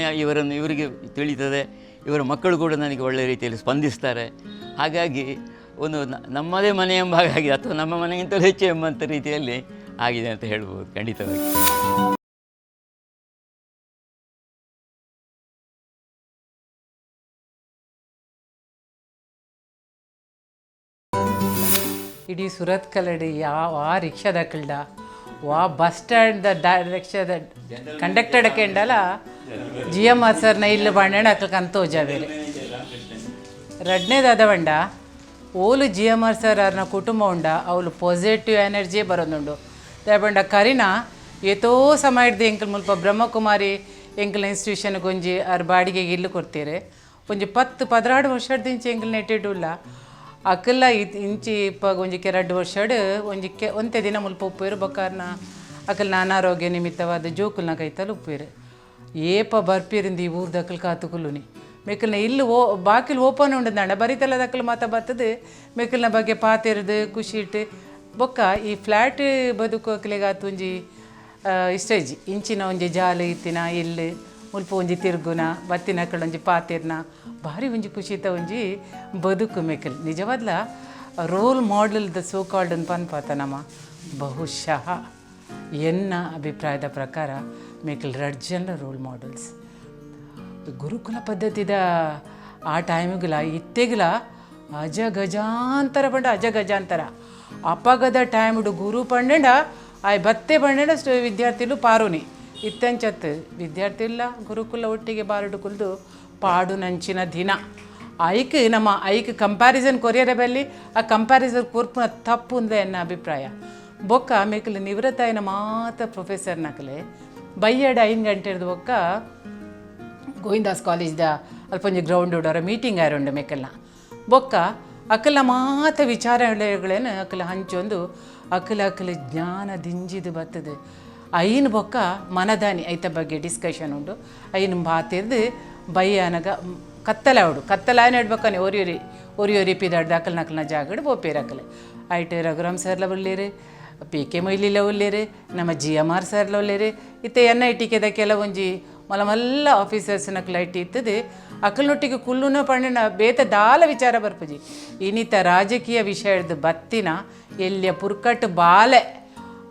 ಇವರಿಗೆ ತಿಳಿತದೆ, ಇವರ ಮಕ್ಕಳು ಕೂಡ ನನಗೆ ಒಳ್ಳೆಯ ರೀತಿಯಲ್ಲಿ ಸ್ಪಂದಿಸ್ತಾರೆ. ಹಾಗಾಗಿ ಒಂದು ನಮ್ಮದೇ ಮನೆ ಎಂಬ ಹಾಗಾಗಿ ಅಥವಾ ನಮ್ಮ ಮನೆಗಿಂತಲೂ ಹೆಚ್ಚು ಎಂಬಂಥ ರೀತಿಯಲ್ಲಿ ಆಗಿದೆ ಅಂತ ಹೇಳ್ಬೋದು ಖಂಡಿತವಾಗಿ. ಇಡೀ ಸುರತ್ಕಲಡ್ ಯಾವ ಆ ರಿಕ್ಷಾದಕ್ಕಲ್ಡ ವಾ ಬಸ್ ಸ್ಟ್ಯಾಂಡ್ the ರಿಕ್ಷಾದ ಕಂಡಕ್ಟರ್ ಕೆಂಡಲ ಜಿ ಎಮ್ ಆರ್ ಸರ್ನ ಇಲ್ಲಿ ಬಂಡಣ ಅಕ್ಲಕ್ಕೆ ಅಂತ ಬೇರೆ. ರಡ್ನೇದಾದ ಬಂಡ ಓಲು ಜಿ ಎಮ್ ಆರ್ ಸರ್ ಅವ್ರನ್ನ ಕುಟುಂಬ ಉಂಡ ಅವಳು ಪಾಸಿಟಿವ್ ಎನರ್ಜಿ ಬರೋದುಂಡು. ಬಂಡ ಕರಿನ ಏತೋ ಸಮಯ ಹಿಡ್ದು ಎಂಕಲ್ ಮುಲ್ಪ ಬ್ರಹ್ಮಕುಮಾರಿ ಎಂಕಲ್ ಇನ್ಸ್ಟಿಟ್ಯೂಷನ್ ಒಂಜಿ ಆರ್ ಬಾಡಿಗೆಗೆ ಇಲ್ಲು ಕೊಡ್ತೀರಿ. ಒಂಜಿ 10 12 ವರ್ಷದಿಂಚ ಎಂಕಲ್ ನೆಟ್ಟಿಡುಲ್ಲ ಅಕಲ್ಲ ಇಂಚಿ ಇಪ್ಪ ಒಂಜಿ 2 ವರ್ಷಡ್ ಒಂಜಿ ಒಂತೆ ದಿನ ಮುಲ್ಪ ಉಪ್ಪೇರು ಬೊಕ್ಕಾರ್ನ ಅಕಲ್ನ ಅನಾರೋಗ್ಯ ನಿಮಿತ್ತವಾದ ಜೋಕುಲ್ನ ಕೈತಲ್ ಉಪ್ಪೇರು. ಏಪ ಬರ್ಪೀರಿಂದ ಈ ಊರ್ದಕಲ್ ಕಾತುಕುಲ್ಲುನಿ ಮೆಕ್ಕಲ್ನ ಇಲ್ಲು ಓ ಬಾಕಿಲ್ ಓಪನ್ ಉಂಡದಾಂಡ ಬರಿತಲ್ಲದ ಅಕಲ್ ಮಾತ ಬರ್ತದೆ ಮೆಕ್ಕಲ್ನ ಬಗ್ಗೆ ಪಾತಿರ್ದು ಖುಷಿ ಇಟ್ಟು ಬೊಕ್ಕ ಈ ಫ್ಲ್ಯಾಟ್ ಬದುಕು ಅಕ್ಲೆಗ್ ಆತ್ ಒಂಜಿ ಇಷ್ಟ ಇಜ್ಜಿ ಇಂಚಿನ ಒಂಜಿ ಜಾಲು ಇತ್ತಿನ ಇಲ್ಲು ಮುಲ್ಪ ಒಂಜಿ ತಿರ್ಗುನ ಬತ್ತಿನ ಒಂಜಿ ಪಾತಿರ್ನ ಭಾರಿ ಒಂಜಿ ಖುಷಿತ ಒಂಜಿ ಬದುಕು ಮೆಕ್ಕಲ್ ನಿಜವಾದ್ಲ role model the so called ಅಂತ ಪನ್ಪಾತ ನಮ್ಮ ಬಹುಶಃ ಎನ್ನ ಅಭಿಪ್ರಾಯದ ಪ್ರಕಾರ ಮೆಕ್ಕಲ್ ರಡ್ಡ್ ಜನ ರೋಲ್ ಮಾಡೆಲ್ಸ್. ಗುರುಕುಲ ಪದ್ಧತಿದ ಆ ಟೈಮಿಗುಲ ಇತ್ತೆಗುಲ ಅಜ ಗಜಾಂತರ ಪಂಡ ಅಜ ಗಜಾಂತರ ಅಪಗದ ಟೈಮ್ಡು ಗುರು ಪಂಡೆಂಡ ಆಯ್ ಬತ್ತೆ ಪಂಡೆಂಡ ವಿದ್ಯಾರ್ಥಿಲು ಪಾರುನಿ ಇತ್ತಂಚತ್ ವಿದ್ಯಾರ್ಥಿ ಇಲ್ಲ ಗುರುಕುಲ ಒಟ್ಟಿಗೆ ಬಾರುಡು ಕುಲ್ದು ಪಾಡು ನಂಚಿನ ದಿನ ಐಕ್ ನಮ್ಮ ಐಕ್ ಕಂಪ್ಯಾರಿಸನ್ ಕೊರಿಯರ ಬಲ್ಲಿ ಆ ಕಂಪ್ಯಾರಿಸನ್ ಕೊರ್ಪುನ ತಪ್ಪು ಅಂದ ಎನ್ನ ಅಭಿಪ್ರಾಯ. ಬೊಕ್ಕ ಮೇಕಲ್ ನಿವೃತ್ತ ಮಾತ ಪ್ರೊಫೆಸರ್ ನಕಲೆ ಬೈಯಡ 5 ಗಂಟೆ ಹಿಡ್ದು ಬೊಕ್ಕ ಗೋವಿಂದಾಸ್ ಕಾಲೇಜ್ದ ಅಲ್ಪ ಒಂಜಿ ಗ್ರೌಂಡ್ ಉಡೋರ ಮೀಟಿಂಗ್ ಆರುಂಡು ಮೇಕಲ್ನ ಬೊಕ್ಕ ಅಕಲ ಮಾತ ವಿಚಾರಗಳೇನು ಅಕಲ ಹಂಚೊಂದು ಅಕಲ ಅಕಲ ಜ್ಞಾನ ದಿಂಜಿದು ಬರ್ತದೆ. ಐನ್ ಬೊಕ್ಕ ಮನದಾನಿ ಐತ ಬಗ್ಗೆ ಡಿಸ್ಕಷನ್ ಉಂಡು ಐನ್ ಬಾತಿರ್ದು ಬಯ್ಯಾನಗ ಕತ್ತಲೆ ಅವಡು ಕತ್ತಲೆ ಆಯ್ನ ಇಡ್ಬೇಕನೆ ಒರಿಯೊರಿ ಒರಿಯೊರಿ ಪಿದಾಡ್ದು ಅಕಲ್ ನಕಲ್ನ ಜಾಗಡ್ ಬೋಪೇರು ಅಕಲೆ ಐಟ್ ರಘುರಾಮ್ ಸರ್ಲ ಉಳ್ಳೇರು, ಪಿ ಕೆ ಮೊಯ್ಲಿಲ ಉಳ್ಳೇರು, ನಮ್ಮ G M R ಸರ್ಲ ಉಳ್ಳೇರು, ಇತ್ತೆ N I T ಕೆದ ಕೆಲವೊಂಜಿ ಮಲ್ಲ ಮಲ್ಲ ಆಫೀಸರ್ಸ್ ನಕಲ IT ಇತ್ತದು ಅಕಲ್ನೊಟ್ಟಿಗೆ ಕುಲ್ಲುನ ಪಂಡಿನ ಬೇತ ದಾಲ ವಿಚಾರ ಬರ್ಪುಜಿ. ಇನ್ನಿತ ರಾಜಕೀಯ ವಿಷಯ ಹಿಡ್ದು ಬತ್ತಿನ ಎಲ್ಲಿಯ ಪುರ್ಕಟ್ ಬಾಲೆ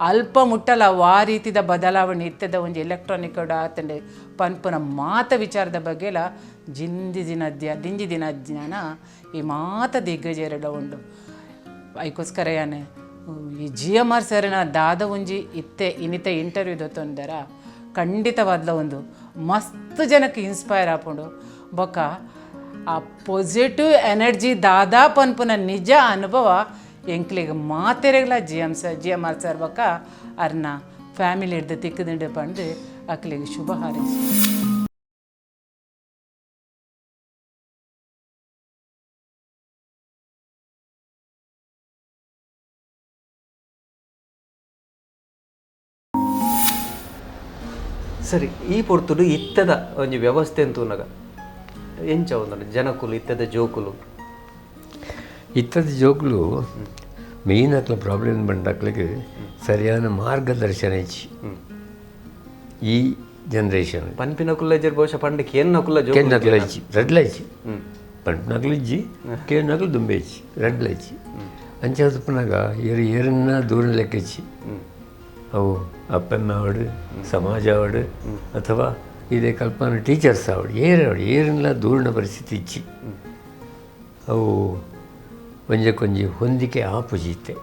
ಅಲ್ಪ ಮುಟ್ಟಲ ವಾ ರೀತಿದ ಬದಲಾವಣೆ ಇತ್ತದ ಒಂಜಿ ಎಲೆಕ್ಟ್ರಾನಿಕ್ ಆತಂಡೆ ಪನ್ಪುನ ಮಾತ ವಿಚಾರದ ಬಗ್ಗೆಲ ಜಿಂದಿ ದಿನ ದಿಂಜಿ ದಿನ ಜ್ಞಾನ ಈ ಮಾತ ದಿಗ್ಗಜರೆಡ ಉಂಡು. ಐಕೋಸ್ಕರ ಯಾನೆ ಈ G M R ಸರ್ನ ದಾದ ಒಂಜಿ ಇತ್ತೆ ಇನ್ನಿತ ಇಂಟರ್ವ್ಯೂ ದೊತ್ತೊಂದರ ಖಂಡಿತವಾದ್ಲ ಒಂದು ಮಸ್ತ್ ಜನಕ್ಕೆ ಇನ್ಸ್ಪೈರ್ ಆಪುಂಡು. ಬೊಕ್ಕ ಆ ಪಾಸಿಟಿವ್ ಎನರ್ಜಿ ದಾದಾ ಪನ್ಪುನ ನಿಜ ಅನುಭವ ಎಂಕ್ಲೆಗ್ ಮಾತೆರೆಗ್ಲ G M sir G M R sir ಬೊಕ್ಕ ಅರ್ನ ಫ್ಯಾಮಿಲಿ ಹಿಡ್ದು ತಿಕ್ಕದಿಂಡು ಪಂಡು ಅಕ್ಲೆಗ್ ಶುಭ ಹಾರೈಸು. ಸರಿ, ಈ ಪೊರ್ತುಡು ಇತ್ತದ ಒಂಜಿ ವ್ಯವಸ್ಥೆ ಅಂತೂನಗ ಎಂಚ ಒಂದೊಂದು ಜನಕುಲು ಇತ್ತದ ಜೋಕುಲು ಇತ್ತದ ಜೋಕುಲು ಮೇನ್ ಅಕ್ಲ ಪ್ರಾಬ್ಲಮ್ ಬಂದಾಕ್ಲಿಗೆ ಸರಿಯಾದ ಮಾರ್ಗದರ್ಶನ ಇಚ್ಚಿ ಈ ಜನರೇಷನ್ ಪನ್ಪಿನ ಕುಲ್ಲ ಬಹುಶಃ ಪಂಡ ಕೇನ್ನಕುಲ್ಲ ಜೋ ಕೇನ್ನಕ್ಲ ಇಚ್ಚಿ ರಡ್ಲ ಇಚ್ಚಿ ಪಂಪಿನಕ್ಲು ಇಜ್ಜಿ ಕೇನ್ನಕ್ಲು ದುಂಬೆ ಇಚ್ಚಿ ರಡ್ಲ ಇಚ್ಚಿ ಅಂಚ ತುಪ್ಪನಾಗ ಏರು ಏರನ್ನ ದೂರ ಲೆಕ್ಕ ಇಚ್ಚಿ ಅವು ಅಪ್ಪಮ್ಮ ಆವಡು ಸಮಾಜ ಆವಡು ಅಥವಾ ಇದೇ ಕಲ್ಪನಾ ಟೀಚರ್ಸ್ ಆವಡು ಏರವಡು ಏರನ್ಲ ದೂರಿನ ಪರಿಸ್ಥಿತಿ ಇಚ್ಚಿ ಅವು ಒಂಜಕ್ಕೊಂಜಿ ಹೊಂದಿಕೆ ಆಪುಜಿ ಇತ್ತೆ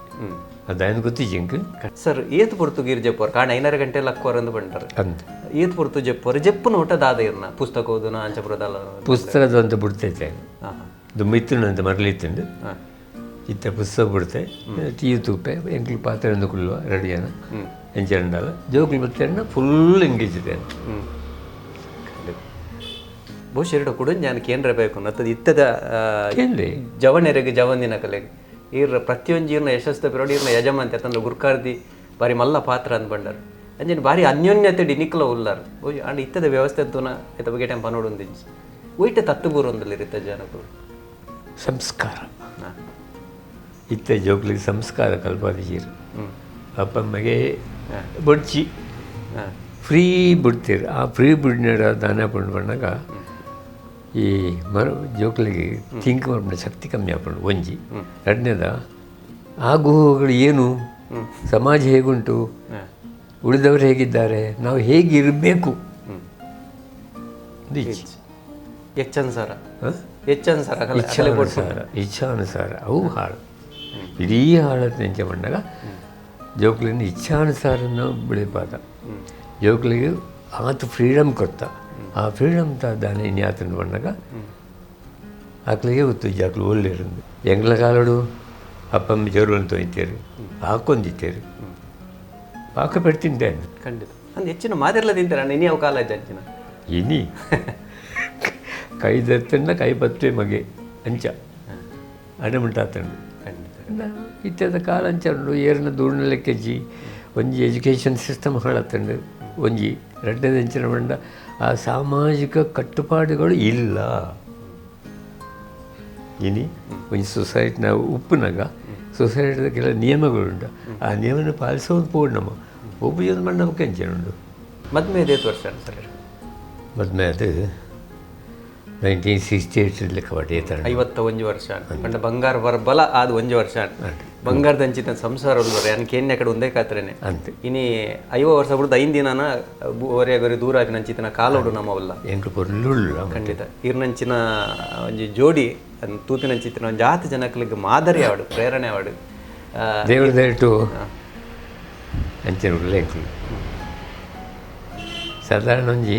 ಅದಾಯನ ಗೊತ್ತಿಜ್ಜಿಂಕ್ ಸರ್ ಏತ್ ಪೊರ್ತು ಗೀರ್ ಜೆಪ್ಪೋರ್ ಕಾಣ 5 ಗಂಟೆ ಲಕ್ಕೋರ್ ಅಂದು ಬಂಟಾರ ಅಂತ ಏತ್ ಪೊರ್ತು ಜೆಪ್ಪೋರ್ ಜೆಪ್ಪು ಊಟ ದಾದ ಇರ್ನ ಪುಸ್ತಕ ಓದುನ ಅಂಚಪುರದಲ್ಲ ಪುಸ್ತಕದ ಅಂತ ಬಿಡ್ತೈತೆ ದುಮ್ಮಿತ್ತುಂಡು ಅಂತ ಮರಲಿತ್ತುಂಡು ಇತ್ತ ಪುಸ್ತಕ ಬಿಡ್ತೆ ಟೀ ತೂಪೆ ಎಂಕ್ಲು ಪಾತ್ರೆ ಒಂದು ಕುಳ್ಳುವ ರೆಡಿ ಜನ ಎಂಚರಂಡಲ್ಲ ಜೋಕುಲು ಬತ್ತೇನ ಫುಲ್ ಎಂಗೇಜ್ ಇದೆ. ಬಹುಶಃ ಎರಡು ಕೂಡ ನಾನು ಕೇಂದ್ರ ಬೇಕು ನತ್ತದ ಇತ್ತದ ಕೇಂದ್ರ ಜವನೆರೆಗೆ ಜವಂದಿನ ಕಲೆಗೆ ಈರ್ರ ಪ್ರತಿಯೊಂಜಿ ಈರ್ನ ಯಶಸ್ಸ ಪಿರೋಡಿ ಈರ್ನ ಯಜಮಾನ್ತೆ ತಂದ ಗುರ್ಕಾರ್ದಿ ಬಾರಿ ಮಲ್ಲ ಪಾತ್ರ ಅಂದ್ ಬಂಡರ್ ಅಂಜಿನ ಬಾರಿ ಅನ್ಯೋನ್ಯತೆ ಡಿನಿಕ್ಲ ಉಲ್ಲಾರ್ ಅಂಡ್ ಇತ್ತದ ವ್ಯವಸ್ಥೆ ಅಂತೂನ ಇತ್ತ ಬಗ್ಗೆ ಟೈಮ್ ಪನೋಡೊಂದಿಜ್ಜಿ ಒಯ್ಟೆ ತತ್ತು ಬೂರೊಂದುಲ್ಲಿರಿತ್ತ ಜನಕುಲು ಸಂಸ್ಕಾರ ಇತ್ತ ಜೋಕ್ಲಿಗೆ ಸಂಸ್ಕಾರ ಕಲ್ಪಾದಿಜೀರು ಅಪ್ಪಮ್ಮಗೆ ಬಡ್ಚಿ ಫ್ರೀ ಬಿಡ್ತೀರಿ ಆ ಫ್ರೀ ಬಿಡ್ನಾಡ ದಾನ ಪಂಡು ಬಂದಾಗ ಈ ಮರ ಜೋಕ್ಲಿಗೆ ಥಿಂಕ್ ಮಾಡ್ಬಿಡ ಶಕ್ತಿ ಕಮ್ಮಿ ಆಪುಂಡು ಒಂಜಿ. ಎರಡನೇದ ಆಗುಹೋಗುಗಳು ಏನು, ಸಮಾಜ ಹೇಗುಂಟು, ಉಳಿದವರು ಹೇಗಿದ್ದಾರೆ, ನಾವು ಹೇಗಿರಬೇಕು ಹೆಚ್ಚನ್ಸಾರ ಹೆಚ್ಚನ್ಸಾರ ಇಚ್ಛಾನುಸಾರ ಇಚ್ಛಾನುಸಾರ ಅವು ಹಾಳು ಇಡೀ ಹಾಳತ್ತು ನೆಂಚ ಬಂದಾಗ ಜೋಕ್ಲಿನ ಇಚ್ಛಾನುಸಾರನ ಬೆಳಿಪಾದ ಜೋಕ್ಲಿಗೆ ಆತ ಫ್ರೀಡಮ್ ಕೊಡ್ತ ಆ ಫ್ರೀಡಮ್ ದಾನೆ ಇನ್ಯಾತನ ಬಂದಾಗ ಆಕ್ಲಿಗೆ ಗೊತ್ತು ಜಾಕ್ಲು ಒಳ್ಳೆರಂದು ಎಂಗ್ಲ ಕಾಲಡು ಅಪ್ಪಮ್ಮ ಜೋರುలను ತೊಯ್ತೇರು ಹಾಕೊಂದಿತ್ತೇರು. ಪಾಕ ಪೆಡ್ ತಿಂತೆ. ಖಂಡಿತ. ಅಂದ್, ಹೆಚ್ಚಿನ ಮಾತೆರ್ಲ ತಿಂತಾರೆ ಅಣ್ಣ. ಇನಿ ಅವು ಕಾಲ ಅಂಚಿನ. ಇನಿ ಕೈ ದತ್ತಂಡ ಕೈ ಬತ್ತುವೆ ಮಗೆ, ಅಂಚ ಅಡಮಂಟ ಆತಂಡು. ಇತ್ತೆದ ಕಾಲ ಅಂಚ ಉಂಡು. ಏರ್ನ ದೂರ್ನ ಲೆಕ್ಕೆಜ್ಜಿ. ಒಂಜಿ ಎಜುಕೇಷನ್ ಸಿಸ್ಟಮ್ ಹಾಳತ್ತಂಡು ಒಂಜಿ, ರಡ್ಡದ ಅಂಚಿನ ಪಂಡ ಆ ಸಾಮಾಜಿಕ ಕಟ್ಟುಪಾಡುಗಳು ಇಲ್ಲ. ಇನಿ ಒಂಜಿ ಸೊಸೈಟಿ ನಾವು ಉಪ್ಪುನಾಗ ಸೊಸೈಟಿದ ಕೆಲ ನಿಯಮಗಳುಂಡು. ಆ ನಿಯಮನ ಪಾಲಿಸೋದು ಪೋಡು ನಮ್ಮ ಒಬ್ಬ ಮಣ್ಣ ನಮಕ್ ಅಂಚನೆ ಉಂಡು. ಮದ್ಮೆ ಏತ್ ವರ್ಷ ಸರ್? ಮದ್ಮೆ ಅದು 1968 ಲೆಕ್ಕ ಪಟ್ಟ ಏತಂಡ. 51 ವರ್ಷ ಪಂಡ ಬಂಗಾರ ಬರ ಬಲ ಆದ್ ಒಂಜಿ ವರ್ಷ. ಬಂಗಾರದ ಅಂಚಿನ ಸಂಸಾರ ಉಲ್ವರೆ ಅನ್ ಕೇನ್ಯ ಕಡೆ ಒಂದೇ ಕಾತ್ರೇನೆ. ಅಂತೆ. ಇನಿ 50 ವರ್ಷ ಬಿಡ್ದು 5 ದಿನನ ಒರೆಯ ಗೊರೆ ದೂರ ಆಪಿನ ಅಂಚಿತನ ಕಾಲೋಡು ನಮ್ಮವಲ್ಲ. ಎಂಕ್ ಪೊರ್ಲುಳ್ಳ. ಖಂಡಿತ, ಇರ್ನಂಚಿನ ಒಂಜಿ ಜೋಡಿ ಅನ್ ತೂಪಿನಂಚಿತ್ತಿನ ಒಂಜಿ ಆತ್ ಜನಕ್ಲೆಗ್ ಮಾದರಿ ಆವಡು, ಪ್ರೇರಣೆ ಆವಡು. ದೇವರ ದಯಟು ಅಂಚಿನ ಉಲ್ಲ. ಎಂಕುಲು ಸಾಧಾರಣ ಒಂಜಿ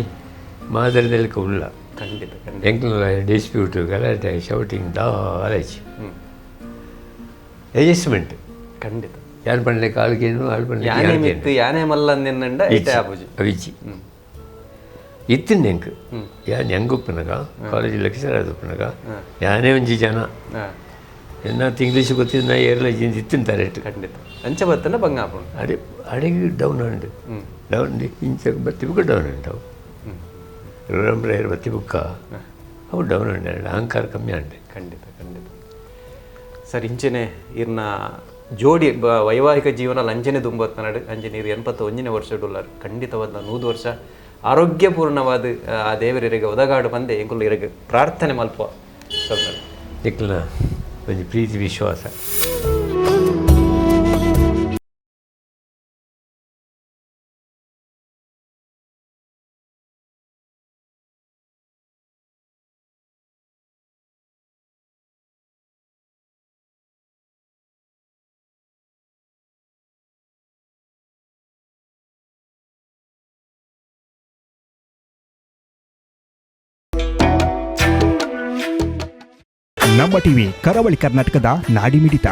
ಮಾದರಿದೆಲಕ ಉಲ್ಲ. ಖಂಡಿತ ಖಂಡಿತ. ಎಂಕ್ಲು ಡಿಸ್ಪ್ಯೂಟ್, ಗಲಾಟೆ, ಶೌಟಿಂಗ್ ದಾಲ ಇಜ್ಜಿ. ಅಡ್ಜಸ್ಟ್ಮೆಂಟ್. ಖಂಡಿತ. ಯಾನ್ ಪಂಡ್ಲೆ ಕಾಲ್ಗೇನು, ಆಳ್ ಪಂಡ್ಲೆ ಯಾನೆ ಮಿತ್ತು ಯಾನೆ ಮಲ್ಲ ಅಂದೆನ್ನಂಡ ಇತ್ತೆ ಆಪುಜಿ. ಅವಿಜಿ ಇತ್ತಿನ ಎಂಕ್ ಯಾನ್ ಹೆಂಗ್ ಉಪ್ಪುನಗ, ಕಾಲೇಜ್ ಲೆಕ್ಚರ್ ಆದ್ ಉಪ್ಪುನಗ, ಯಾನೇ ಒಂಜಿ ಜನ ಎನ್ನಾತ್ ಇಂಗ್ಲೀಷ್ ಗೊತ್ತಿದ್ದ ಏರ್ಲ ಜಿಂದ ಇತ್ತಿನ ತರೆಟ್. ಖಂಡಿತ, ಅಂಚ ಬತ್ತನ ಬಂಗ ಆಪುಂಡು. ಅಡೆ ಅಡೆಗೆ ಡೌನ್ ಅಂಡ್ ಡೌನ್ ಇಂಚ ಬತ್ತಿ ಬುಕ್ಕ ಡೌನ್ ಅಂಡ್ ಅವು ರಂಬ್ರ ಬತ್ತಿ ಬುಕ್ಕ ಅವು ಡೌನ್ ಅಂಡ್ ಅಹಂಕಾರ ಕಮ್ಮಿ ಅಂಡ್. ಖಂಡಿತ ಖಂಡಿತ ಸರ್. ಇಂಚೆನೆ ಇರ್ನ ಜೋಡಿ ವೈವಾಹಿಕ ಜೀವನ ಲಂಚನೆ ದುಂಬತ್ತನಾಡು. ಅಂಚನೆ ನೀರು 81ನೇ ವರ್ಷ ಉಳ್ಳಾರು. ಖಂಡಿತವಾದ 100 ವರ್ಷ ಆರೋಗ್ಯಪೂರ್ಣವಾದ ಆ ದೇವರಿಗೆ ಒದಗಾಡು ಬಂದೆ ಎಂಕುಲು ಇರಗ್ ಪ್ರಾರ್ಥನೆ ಮಲ್ಪ ಸ್ವಲ್ಪ. ನಿಕ್ಲನ ಒಂಜಿ ಪ್ರೀತಿ ವಿಶ್ವಾಸ. ನಮ್ಮ ಟಿವಿ, ಕರಾವಳಿ ಕರ್ನಾಟಕದ ನಾಡಿಮಿಡಿತ.